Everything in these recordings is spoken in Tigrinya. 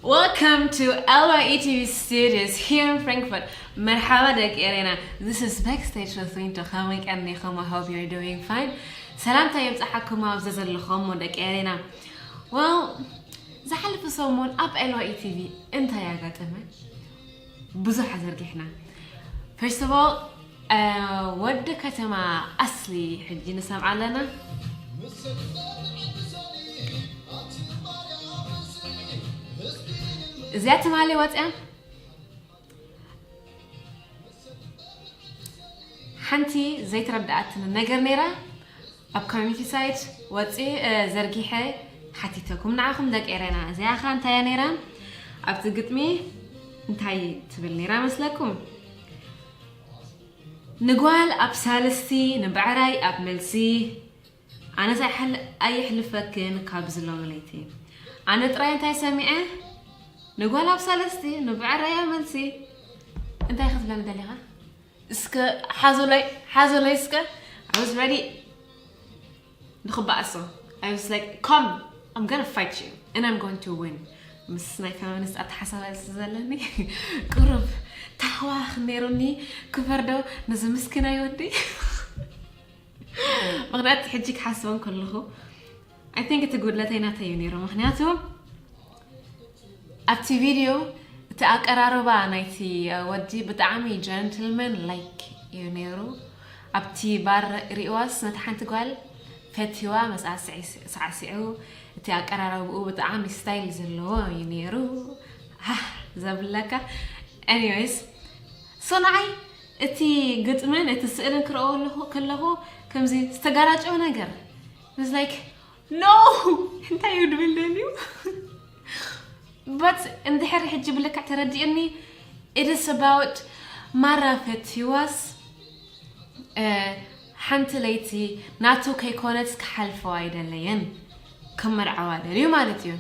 Welcome to L Y E T V Studios here in Frankfurt. መርሓባ ደቂ ኤሬና። This is Backstage with Winto. ከመይ ቀኒኹም? I hope you're doing fine. ሰላምታ የብጻሓኩም ኣብዚ ዘለኹም ደቂ ኤሬና። Well፣ ዝሓለፈ ሰሙን ኣብ L Y E T V እንታይ ኣጋጠመ? ብዙሕ ኣዘርጊሕና። First of all፣ ወዲ ከተማ ኣስሊ ሕጂ ንሰምዓ ኣለና። እዚኣ ትማሊ ወፅያ ሓንቲ ዘይተረዳኣትኒ ነገር ነይራ። ኣብ ኮሚኒቲ ሳይት ወፂ ዘርጊሐ ሓቲተኩም ንዓኹም ደቂ ኤረና። እዚኣ ኸ እንታይ እያ ነይራ? ኣብቲ ግጥሚ እንታይ ትብል ነይራ መስለኩም? ንጓል ኣብ ሳልስቲ፣ ንብዕራይ ኣብ መልሲ። ኣነስ ኣይሕል-፣ ኣይሕልፈክን ካብዚ ሎሚ ለይቲ። ኣነ ጥራይ እንታይ ሰሚዐ? ንጓል ኣብ ሳልስቲ፣ ንብዕራይ ኣብ መልሲ። እንታይ ክትብለኒ ደሊኻ? እስከ ሓዞለይ፣ ሓዞለይ እስከ። I was ready ንኽበኣሶ። I was like, come, I'm gonna fight you and I'm going to win። ምስ ናይ ፌሚኒስት ኣተሓሳባ ስለ ዘለኒ ቁሩብ ታሕዋኽ ነይሩኒ። ክፈርዶ ነዚ ምስኪናይ ወዲ። ምኽንያቱ ሕጂ ክሓስቦ ከለኹ፣ I think እቲ ጉድለተይ ናተይ እዩ ነይሩ። ምኽንያቱ ኣብቲ ቪድዮ እቲ ኣቀራርባ ናይቲ ወዲ ብጣዕሚ ጀንትልመን ላይክ እዩ ነይሩ። ኣብቲ ባር ሪእዋስ ነታ ሓንቲ ጓል ፈትዋ፣ ምስኣ ስዒ-፣ ሳዕሲዑ፣ እቲ ኣቀራርባኡ ብጣዕሚ ስታይል ዘለዎ እዩ ነይሩ። ሃህ ዘብለካ። Anyways፣ so ንዓይ እቲ ግጥምን እቲ ስእልን ክረኦ ኣለኹ-፣ ከለኹ ከምዚ ዝተጋራጨወ ነገር። It's like, no! እንታይ እዩ ድብል ደልዩ? But እንድሕር ሕጂ ብልክዕ ተረዲእኒ፣ it is about ማራ ፈትዋስ፣ እ፣ ሓንቲ ለይቲ ናቱ ከይኮነት ክሓልፈዋ ኣይደለየን፣ ክመርዓዋ ደልዩ ማለት እዩ።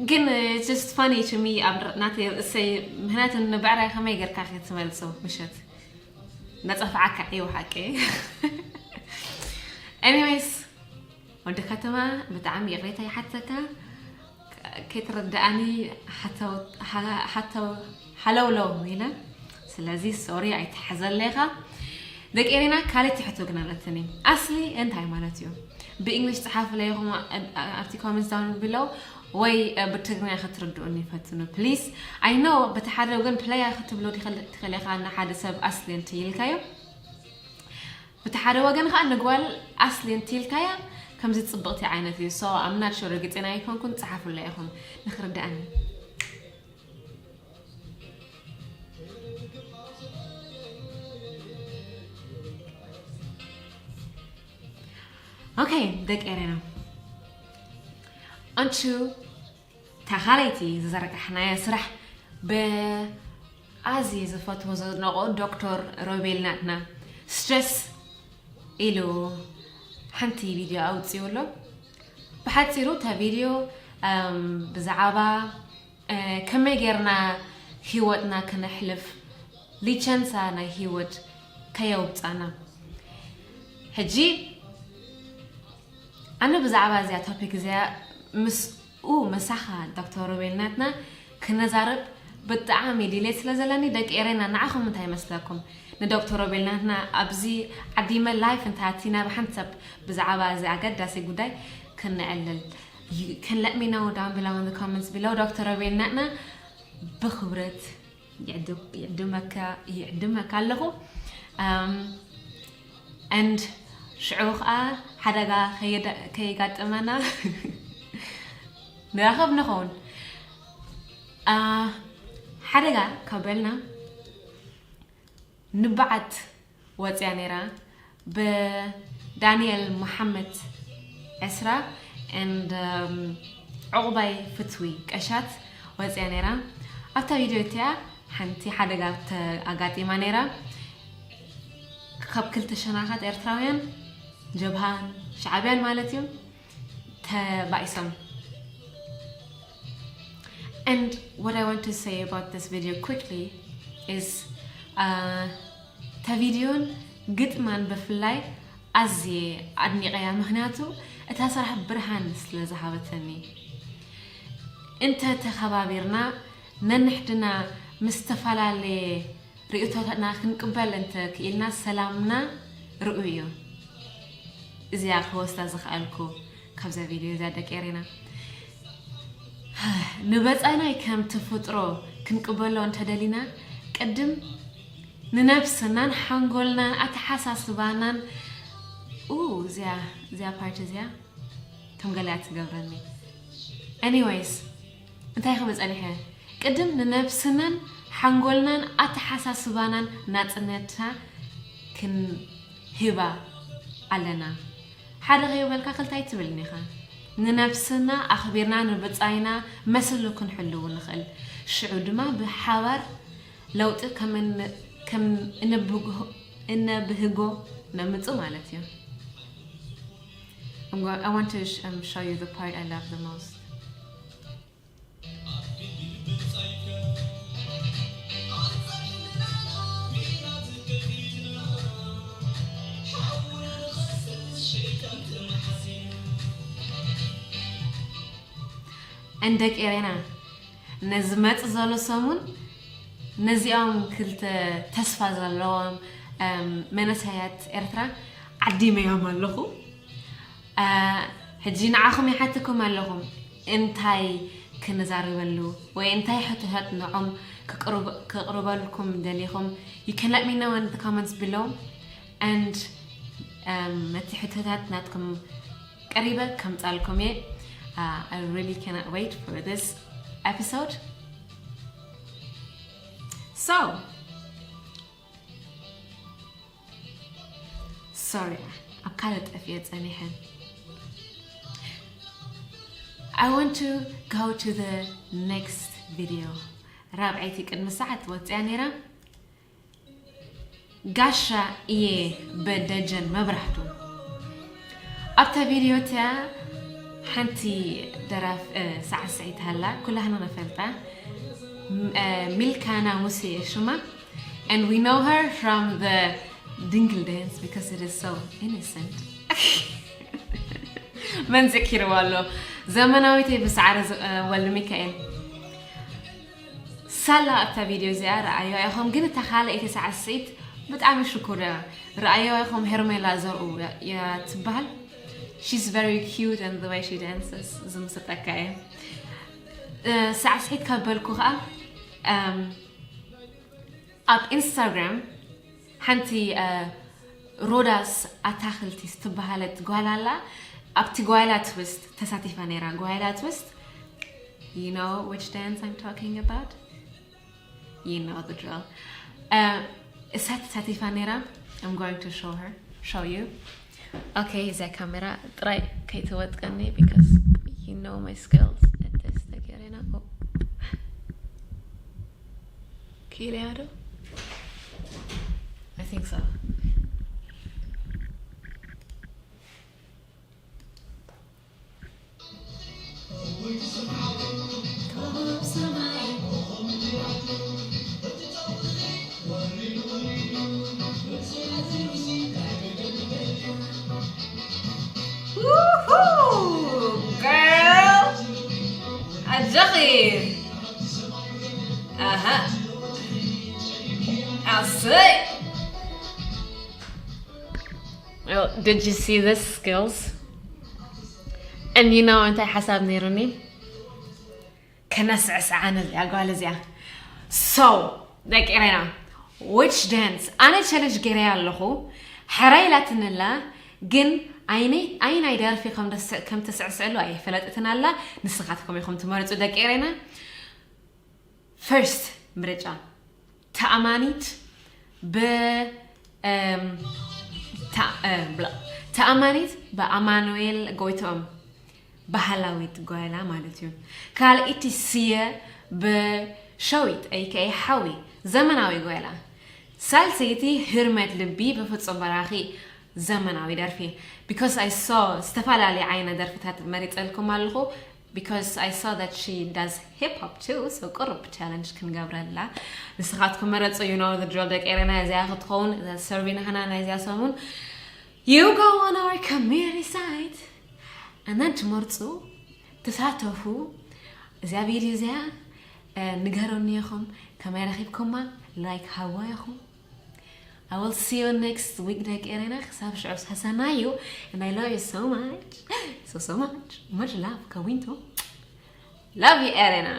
ግን፣ እ፣ it's just funny to me ኣብ ር-፣ ናተይ ርእሰይ፣ ምኽንያቱ ንብዕራይ ከመይ ጌርካ ክትመልሶ ምሸት? ነጸፍዓካ እዩ ሓቂ። Anyways፣ ወዲ ከተማ ብጣዕሚ ይቕሬታ ይሓተካ። ከ-፣ ከይትረድኣኒ ሓተው-፣ ሓ-፣ ሓተው-፣ ሓለውለው ኢለ። ስለዚ ሶሪ ኣይትሓዘለይ ኢኻ። ደቂ ኤሬና ካልእቲ ሕቶ ግን ኣለትኒ። ኣስሊ እንታይ ማለት እዩ? ብእንግሊሽ ጽሓፉለይ ኢኹም ኣ-፣ ኣ-፣ ኣብቲ ኮመንትስ ዳውን ቢሎው ወይ፣ እ፣ ብትግርኛ ክትርድኡኒ ፈትኑ ፕሊስ። I know በቲ ሓደ ወገን ፕለይ ክትብሎ ትኽእል፣ ትኽእል ኢኻ ንሓደ ሰብ ኣስሊ እንተ ኢልካዮ። በቲ ሓደ ወገን ኸኣ ንጓል ኣስሊ እንተ ኢልካያ ከምዚ ጽብቕቲ ዓይነት እዩ። So I'm not sure፣ ርግጽና ኣይኮንኩን፣ ጽሓፉለይ ኢኹም ንኽርድኣኒ። ኦኬ፣ ደቂ ኤሬና። ኣንቹ ተኻለይቲ ዝዘርጋሕናዮ ስራሕ ብኣዝየ ዝፈትዎ ዘድነቖ ዶክተር ሮቤል ናትና ስትረስ ኢሉ ሓንቲ ቪድዮ ኣውጺኡ ኣሎ። ብሓጺሩ እታ ቪድዮ፣ እም፣ ብዛዕባ፣ እ፣ ከመይ ጌርና ህይወትና ክነሕልፍ፣ ሊቸንሳ ናይ ህይወት ከየውጻና። ሕጂ ኣነ ብዛዕባ እዚኣ ቶፒክ እዚኣ ምስኡ፣ ምሳኻ ዶክተር ሮቤል ናትና ክነዛረብ ብጣዕሚ ድሌት ስለ ዘለኒ፣ ደቂ ኤሬና ንዓኹም እንታይ ይመስለኩም? ንዶክተር ሮቤል ናትና ኣብዚ ዓዲመ ላይፍ እንተ ኣቲና ብሓንሳብ ብዛዕባ እዚ ኣገዳሲ ጉዳይ ክነዕልል። You can let me know down below in the comments below። ዶክተር ሮቤል ናትና ብኽብረት ይዕድ-፣ ይዕድመካ፣ ይዕድመካ ኣለኹ። እም፣ and ሽዑ ኸኣ ሓደጋ ከየዳ-፣ ከየጋጥመና ንራኸብ ንኸውን። አ፣ ሓደጋ ካብ በልና ንብዓት ወጽያ ነይራ። ብዳንኤል መሓመድ ዕስራ and፣ እም፣ ዕቑባይ ፍትዊ ቀሻት ወጽያ ነይራ። ኣብታ ቪድዮ እቲኣ ሓንቲ ሓደጋ ተ-፣ ኣጋጢማ ነይራ። ካብ ክልተ ሸነኻት ኤርትራውያን፣ ጀብሃን ሻዕብያን ማለት እዩ፣ ተባኢሶም። And what I want to say about this video quickly is፣ uh፣ እታ ቪድዮን ግጥማን ብፍላይ ኣዝየ ኣድኒቐያ፣ ምኽንያቱ እታ ስራሕ ብርሃን ስለ ዝሃበተኒ። እንተ ተኸባቢርና፣ ነንሕድና ምስ ዝተፈላለየ ርእይቶታትና ክንቅበል እንተ ክኢልና፣ ሰላምና ርኡይ እዩ። እዚኣ ክወስዳ ዝኸኣልኩ ካብዛ ቪድዮ እዚኣ፣ ደቂ ኤሬና። ንበጻይናይ ከም ተፈጥሮ ክንቅበሎ እንተደሊና፣ ቅድም ንነብስናን ሓንጎልናን ኣተሓሳስባናን፣ ኡ፣ እዚኣ፣ እዚኣ ፓርት እዚኣ ከም ገለ እያ ትገብረኒ። Anyways፣ እንታይ ክብል ጸኒሐ? ቅድም ንነብስናን ሓንጎልናን ኣተሓሳስባናን ናጽነታ ክንህባ ኣለና። ሓደ ከይበልካ ክልተ ኣይትብልን ኢኻ። ንነብስና ኣኽቢርና ንብጻይና መሰሉ ክንሕልው ንኽእል። ሽዑ ድማ ብሓባር ለውጢ ከም እን-፣ ከም እንብግሆ-፣ እነብህጎ ነምጽእ ማለት እዩ። I'm go-, I want to sh-, um, show you the part I love the most. እንደቂ ኤሬና ነዚ መጽእ ዘሎ ሰሙን ነዚኦም ክልተ ተስፋ ዘለዎም፣ እም፣ መንእሰያት ኤርትራ ዓዲመዮም ኣለኹ። እ፣ ሕጂ ንዓኹም ይሓተኩም ኣለኹ፣ እንታይ ክንዛረበሉ ወይ እንታይ ሕቶታት ንዖም ክቅርብ-፣ ክቅርበልኩም ደሊኹም? You can let me know in the comments below and፣ እም፣ እቲ ሕቶታት ናትኩም ቀሪበ ከምጻልኩም እየ። Uh, I really cannot wait for this episode. So, sorry፣ ኣብ ካልእ ጠፊኤ ጸኒሐ። I want to go to the next video. ራብዐይቲ ቅድሚ ሰዓት ወጽያ ነይራ። ጋሻ እየ በደጀን መብራህቱ። ኣብታ ቪድዮ እቲኣ ሓንቲ ደራፍ፣ እ፣ ሳዕስዒት ሃላ፣ ኩላህና ንፈልጣ። ም-፣ እ፣ ሚልካና ሙሴ እየ ሽማ። And we know her from the ድንግል dance because it is so innocent. መን ዘኪርዋ ኣሎ? ዘመናዊተይ ብሰዓረ ዝ-፣ እ፣ ወልደ ሚካኤል። ሳላ ኣብታ ቪድዮ እዚኣ ረኣዮ ኢኹም፣ ግን እታ ካልኣይቲ ሳዕስዒት ብጣዕሚ ሽኩር እያ። ረኣዮ ኢኹም፣ ሄርሜላ ዘርኡ እያ ትበሃል። She's very cute and the way she dances ዝምስጠካ እየ። እ፣ ሳዕስዒት ካብ በልኩ ኸኣ፣ እም፣ ኣብ ኢንስታግራም ሓንቲ፣ እ፣ ሮዳስ ኣታኽልቲ ዝተባሃለት ጓል ኣላ። ኣብቲ ጓይላ ትዊስት ተሳቲፋ ነይራ። ጓይላ ትዊስት፣ you know which dance I'm talking about? You know the drill. እ፣ እሳ ተሳቲፋ ነይራ። I'm going to show her, show you. Okay፣ እዛ ካሜራ ጥራይ ከይትወጥቀኒ because you know my skills at this ነገር ኢና። ኦ። ክኢለያ ዶ? I think so. Woohoo! Girl! ኣጆኺ! ኣሃ። ኣሰይ! Well, did you see this, skills? And you know እንታይ ሓሳብ ነይሩኒ? ከነስዕስዓ ነዚኣ ጓል እዚኣ። So፣ ደቂ ኤረና፣ which dance? ኣነ ቻለንጅ ገይረያ ኣለኹ። ሕራይ ኢላትኒ ኣላ፣ ግን ኣይነይ-፣ ኣይናይ ደርፊ ከም ደስ-፣ ከም ትስዕስዕሉ ኣይፈለጠትን ኣላ። ንስኻትኩም ኢኹም ትመርጹ፣ ደቂ ኤረና። ፈርስት ምርጫ፣ ተኣማኒት ብ-፣ እም፣ ተ-፣ እ፣ ብላ-፣ ተኣማኒት ብኣማኑኤል ጎይትኦም፣ ባህላዊት ጓይላ ማለት እዩ። ካልኣይቲ ስየ ብሸዊት፣ ኤይ ኬ ኤ ሓዊ፣ ዘመናዊ ጓይላ። ሳልሰይቲ ህርመት ልቢ ብፍጹም በራኺ፣ ዘመናዊ ደርፊ። Because I saw ዝተፈላለየ ዓይነት ደርፍታት መሪጸልኩም ኣለኹ። Because I saw that she does hip hop too, so ቅሩብ ቻለንጅ ክንገብረላ። ንስኻትኩም መረጹ፣ you know the drill፣ ደቂ ኤረና። እዚኣ ክትኸውን እዛ ሰርቪ ናህና ናይዚኣ ሰሙን። You go on our community site and then ትመርጹ፣ ትሳተፉ። እዚኣ ቪድዮ እዚኣ ንገረኒ ኢኹም ከመይ ረኺብኩማ። ላይክ ሃዋ ኢኹም። I will see you next week ደቂ ኤረና። ክሳብ ሽዑ ሰሰናዩ። And I love you so much. So, so much. Much love. ከዊንቱ. Love you ኤረና።